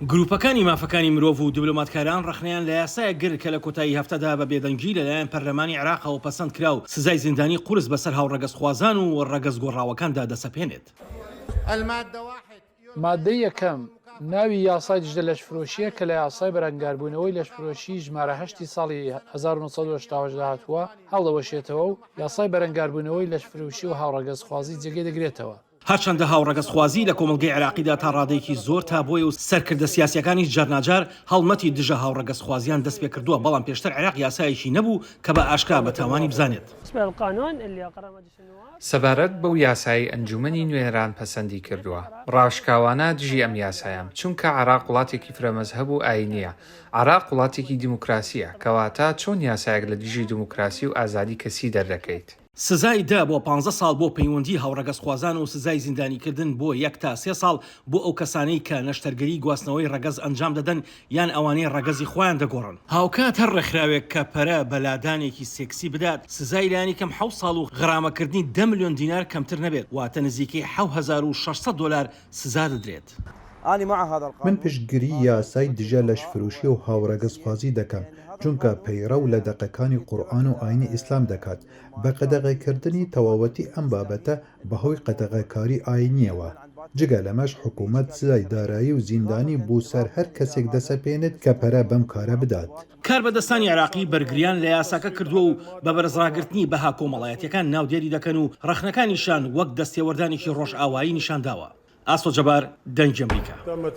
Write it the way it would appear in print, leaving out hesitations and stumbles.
گروپەکانی مافەکانی مرۆڤ و دبلۆماتکاران ڕەخنەیان لە یاسایەک گرت کە لە کۆتایی هەفتەدا بە بێدەنگی لەلایەن پەرلەمانی عێراقەوە پەسەند کرا و سزای زیندانی قورس بەسەر هاوڕەگەزخوازان و ڕەگەزگۆڕاوەکاندا دەسەپێنێت. ماددەی یەکەم، ناوی یاسای دژە لەشفرۆشییە کە لە یاسای بەرەنگاربوونەوەی لەشفرۆشی ژمارە هەشتی ساڵی 1988 دا هاتووە، هەڵدەوەشێتەوە و یاسای بەرەنگاربوونەوەی لەشفرۆشی و هاوڕەگەزخوازی جێگەی دەگرێتەوە. هەرچەندە هاوڕەگەزخوازی لە کۆمەڵگەی عێراقیدا تا ڕادەیەکی زۆر تابۆیە و سەرکردە سیاسییەکانیش جارناجار هەڵمەتی دژە هاوڕەگەزخوازیان دەستپێکردووە، بەڵام پێشتر عێراق یاسایەکی نەبوو کە بە ئاشکرا بە تاوانی بزانێت. سەبارەت بەو یاسایەی ئەنجوومەنی نوێنەران پەسەندی کردووە، ڕاشکاوانە دژی ئەم یاسایەم، چونکە عێراق وڵاتێکی فرەمەزهەب و ئایینییە، عێراق وڵاتێکی دیموکراسییە، کەواتە چۆن یاسایەک لە دژی دیموکراسی و ئازادی کەسی دەردەکەیت؟ سزای دە بۆ پانزە ساڵ بۆ پەیوەندی هاوڕەگەزخوازان و سزای زیندانیکردن بۆ یەک تا سێ ساڵ بۆ ئەو کەسانەی کە نەشتەرگەری گواستنەوەی ڕەگەز ئەنجام دەدەن یان ئەوانەی ڕەگەزی خۆیان دەگۆڕن. هاوکات هەر ڕێکخراوێک کە پەرە بە لادانێکی سێکسی بدات، سزای لانیکەم حەوت ساڵ و غەرامەکردنی دە ملیۆن دینار کەمتر نەبێت، واتە نزیکەی 7600 دۆلار سزا دەدرێت. من پشتگری یاسای دژە لەشفرۆشی و هاوڕەگەزخوازی دەکەم، چونکە پەیڕەو لە دەقەکانی قورئان و ئاینی ئیسلام دەکات، بە قەدەغەکردنی تەواوەتی ئەم بابەتە بەهۆی قەدەغەکاری ئاینییەوە. جگە لەمەش حکومەت سزای دارایی و زیندانی بۆ سەر هەر کەسێک دەسەپێنێت کە پەرە بەم کارە بدات. کاربەدەستانی عێراقی بەرگریان لە یاساکە کردووە و بە بەرزڕاگرتنی بەها کۆمەڵایەتییەکان ناودێری دەکەن و ڕەخنەکانیشیان وەک دەستێوەردانێکی ڕۆژئاوایی نیشانداوە. ئاسۆ جەبار، دەنگی ئەمریکا.